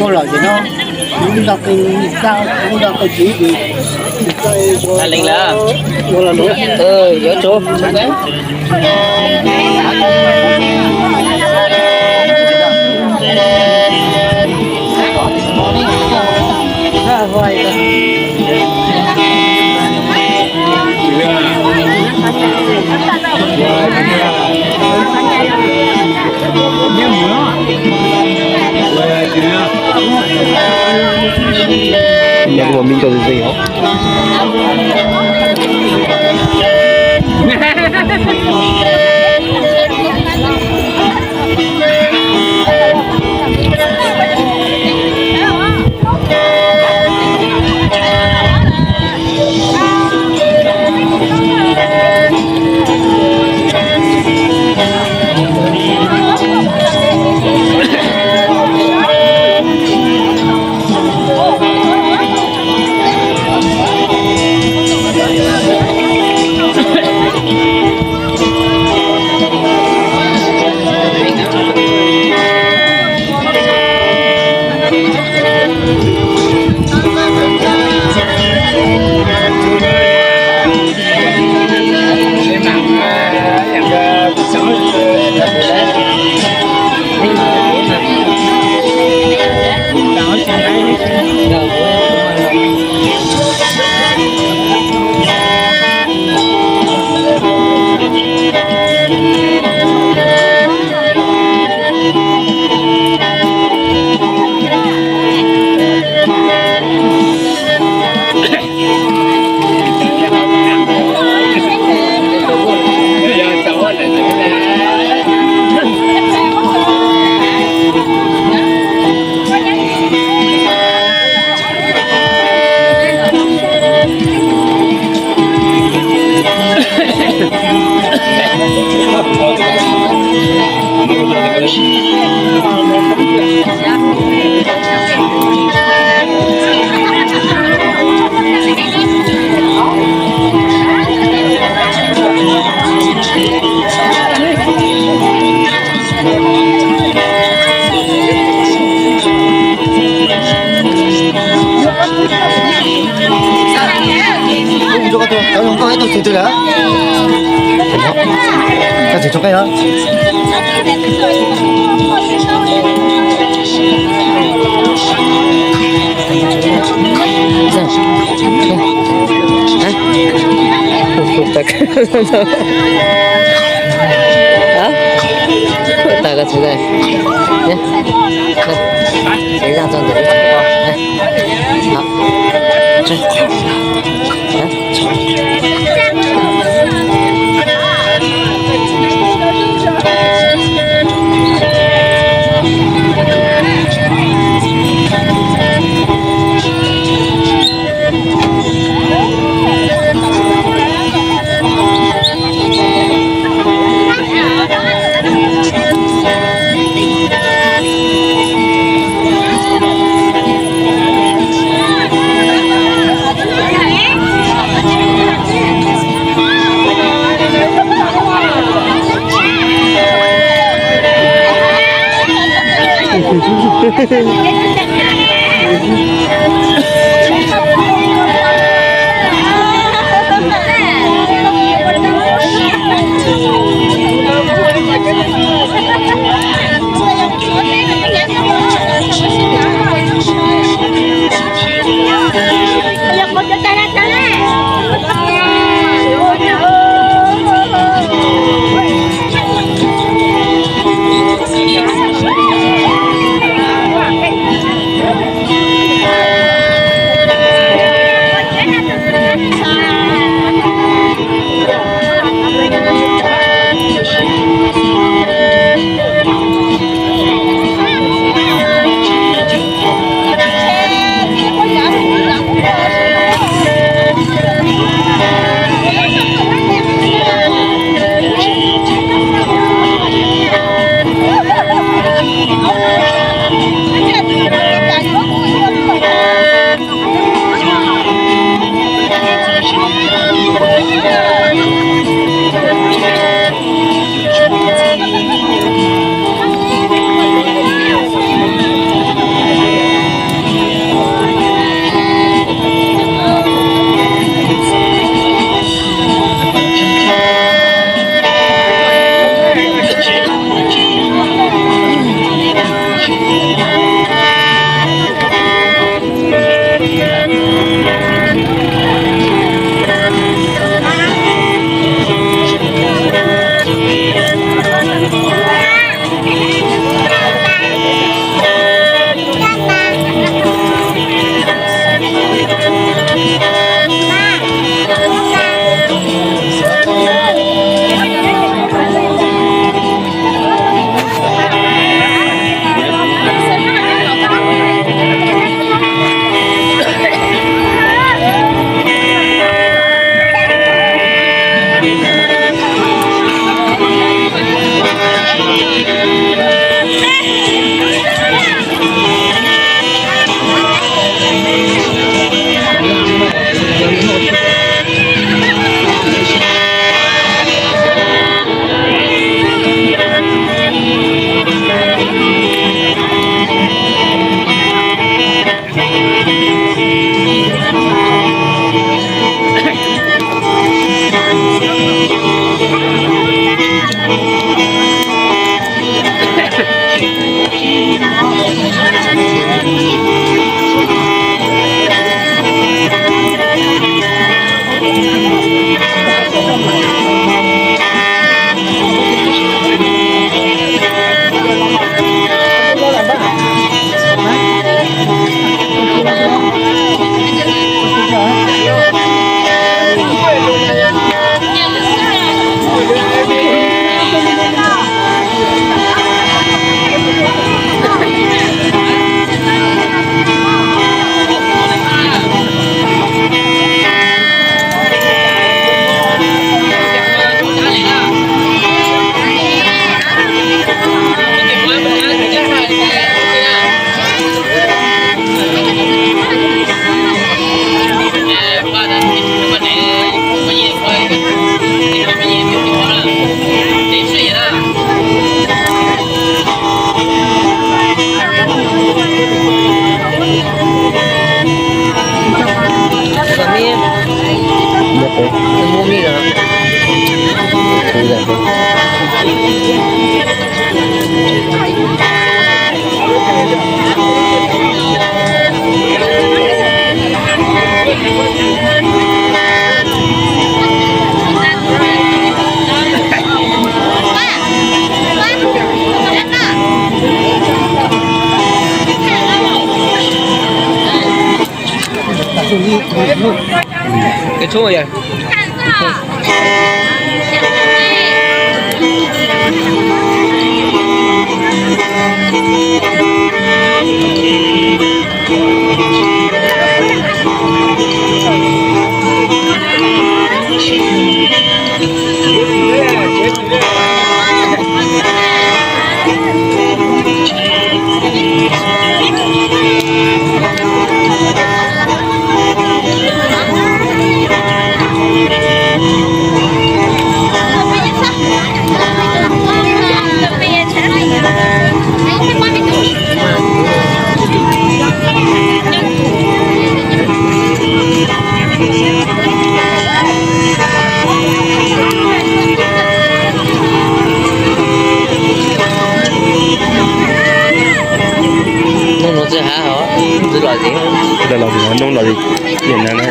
Ua lawm ces no, kuv nrog qe, kuv nrog qe txiv, Tha Leej lawm. Yuav tsum. Cái số gì? Noo no tsis hav hov, tsis los zis, los zis noo los zis, nim no na.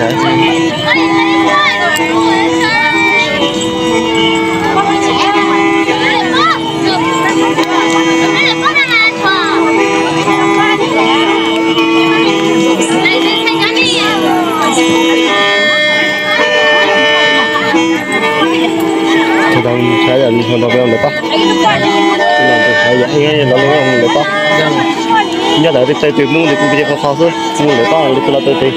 Saib yom, lawv pab, saib yom, lawv lawv pab. Nyob ntawm tej tsaij tus Hmoob li kuv peb qhov qhov xwb, mus lawv pab li peb los tau tes.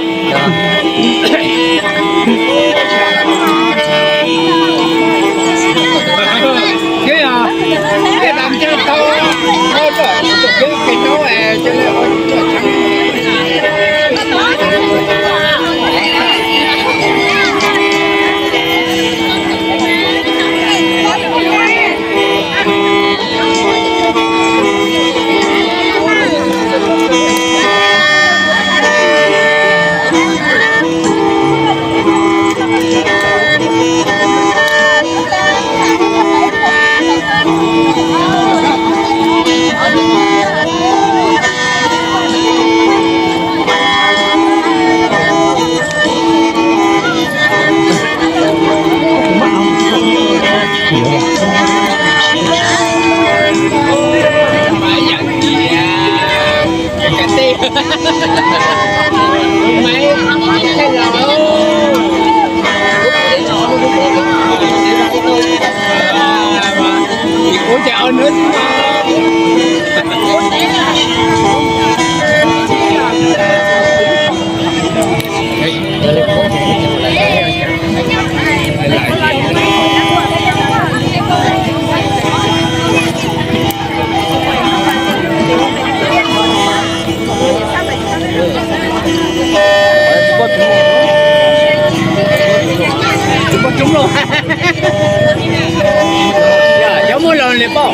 Cov muaj hluas li poj,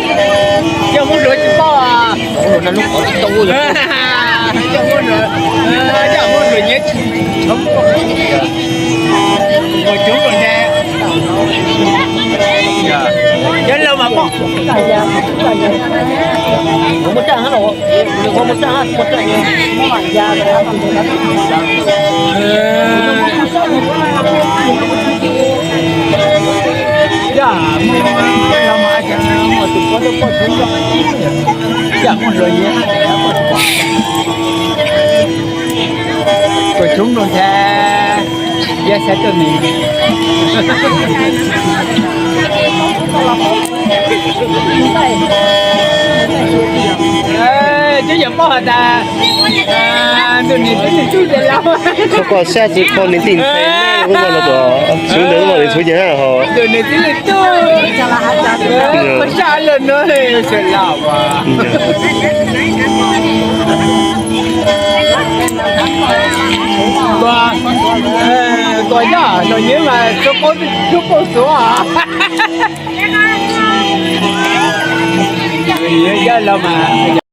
cov muaj hluas tsis poj. Cov muaj hluas, cov muaj hluas nyiaj tsis tshua poj. Ua coob lawm ne. Cov laus mas poj. Tuaj coob rau ntag, yog xav tuaj nws. Twb yog paub has tas nws twb nws tub ces laus. Txhob koj sab tsis koj nws tij ntxhais, wb no tuaj txwv ntawd wb no nws txwv ces ho nws twb nws tub, koj sab lawm no sawv laus as. Tuaj, tuaj yog los nyiam mas txhob paub txhob paub xuav. Yog los mas.